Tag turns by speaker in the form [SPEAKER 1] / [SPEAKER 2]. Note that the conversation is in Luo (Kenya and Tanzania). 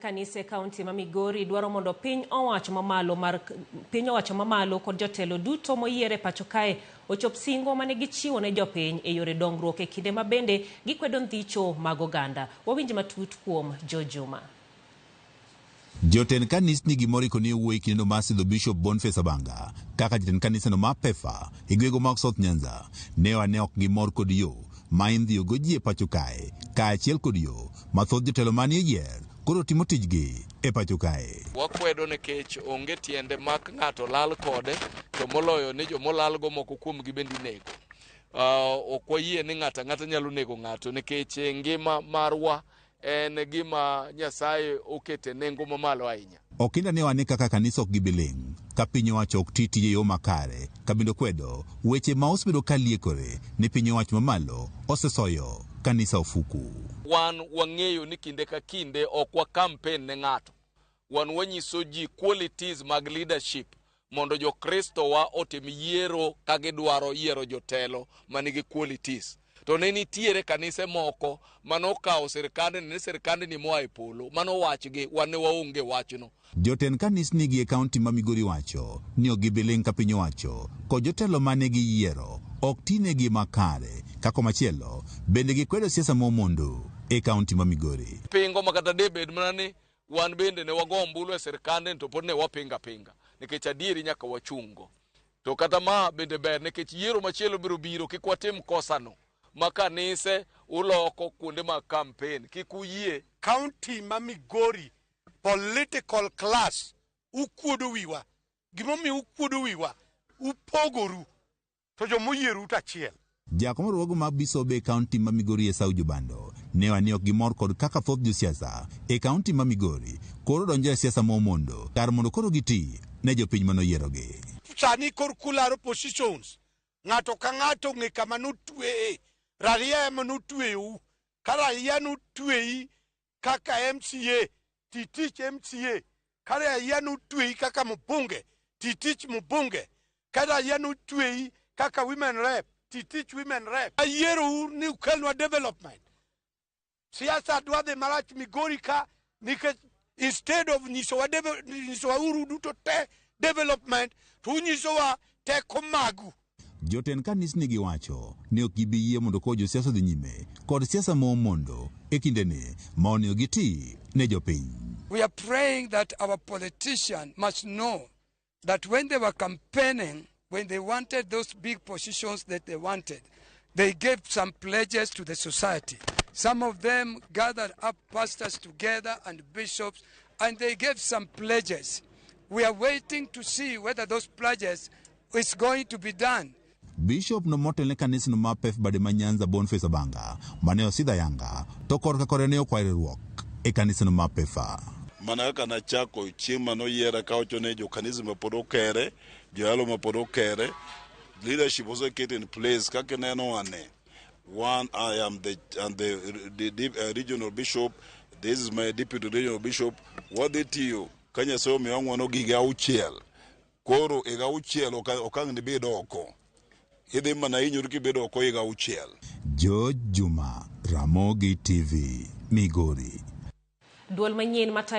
[SPEAKER 1] Kanise e kaunti ma Migori dwaro mondo piny owacho mamalo mar piny owacho mamalo kod jotelo duto moyier e pacho kae ochop singo mane gichiwo ne jopiny e yore dongruok e kinde ma bende gikwedo ndhicho mag oganda. Wawinj matut kuom Joe Juma.
[SPEAKER 2] Jotend kanisni gi moriko ne owuoyo e kindeno mar sidho Bishop Boniface Abanga kaka jatend kanisano mar PEFA e gwenge mag South Nyanza. Ne oa ne ok gimor kod yo ma indhiyo go ji e pacho kae kaachiel kod yo ma thoth jotelo manie yier koro timo tijgi e pacho kae.
[SPEAKER 3] Wakwedo nikech onge tiende mak ng'ato lal kode to moloyo ni jomolalgo moko kuomgi bende inego. Ok wayie ni ng'ato ang'ata nyalo nego ng'ato nikech ngima marwa en gima Nyasaye okete nengo mamalo ahinya.
[SPEAKER 2] Okinda ne oa ni kaka kanisa ok gibi ling' ka piny owacho ok ti tije e yo makare ka bende kwedo weche ma osebedo ka liekore ni piny owacho mamalo osesoyo kanisa ofuku.
[SPEAKER 3] Wan wang'eyo ni kinde ka kinde ok wa campaign ne ng'ato. Wan wanyiso ji qualities mag leadership mondo jokristo wa otim yiero ka gidwaro yiero jotelo manigi qualities. To ne nitiere kanise moko manokawo sirkandni ni sirkandni moa e polo mano wachgi wan ne waonge wachno.
[SPEAKER 2] Jotend kanisni gi e kaunti ma Migori wacho ni ok gibi ling' ka piny owacho kod jotelo mane giyiero ok tinegi makare ka komachielo bende gikwedo siasa momondo e kaunti ma Migori.
[SPEAKER 3] Pingo ma kata debed mana ni wan bende ne wago ombulu e sirkandni to pod ne wapinga pinga nikech adieri nyaka wachung'go. To kata ma bende ber nikech yiero machielo biro biro kik watim kosano ma kanise uloko kuonde mag campaign kik uyie.
[SPEAKER 4] County ma Migori political class ukuodo wiwa. Gimomiyo ukuodo wiwa, upogoru to jomoyieru to achiel.
[SPEAKER 2] Jakom riwruoge mag bisobe e kaunti ma Migori Esau Jobando ne oa ni ok gimor kod kaka thoth josiasa e kaunti ma Migori koro donjo e siasa momondo kar mondo koro giti ne jopiny manoyierogi.
[SPEAKER 4] Sani kor kularo positions, ng'ato ka ng'ato ong'e kama notweye. Raia ema notweyou. Ka raia notweyi kaka MCA, titich MCA. Ka raia notweyi kaka mbunge, titich mbunge. Ka raia notweyi kaka women rep, titich women rep. Ayierou ni ukelnwa development. Siasa dwa dhi marach Migori ka nikech instead of nyisowa nyisowa uru duto te development to unyisowa teko magu.
[SPEAKER 2] Jotend kanisni giwacho ni ok gibi yie mondo koro josiasa odhi nyime kod siasa momondo e kindeni ma onego giti ne jopiny.
[SPEAKER 5] We are praying that our politicians must know that when they were campaigning, when they wanted those big positions that they wanted, they gave some pledges to the society. Some of them gathered up pastors together and bishops, and they gave some pledges. We are waiting to see whether those pledges is going to be done.
[SPEAKER 2] Bishop no motelo ne kanisno mar PEF bade ma Nyanza Boniface Abanga mane osidho ayanga to korka kore ne okwayo riwruok e kanisano mar PEFA.
[SPEAKER 6] Mana kaka nachako chieng' manoyiera kawacho ne jokanisa ma pod okere, joyalo ma pod okere, leadership oseket in place kaka ineno wane. One, I am the regional bishop. This is my deputy regional bishop. Wadhi tiyo ka Nyasaye omiyowa ng'wono gi higa auchiel. Koro higa auchiel ok ang' nibed oko. Idhi mana hinyori kibedo oko higa auchiel.
[SPEAKER 2] George Juma, Ramogi TV, Migori.
[SPEAKER 1] Duol manyien matayo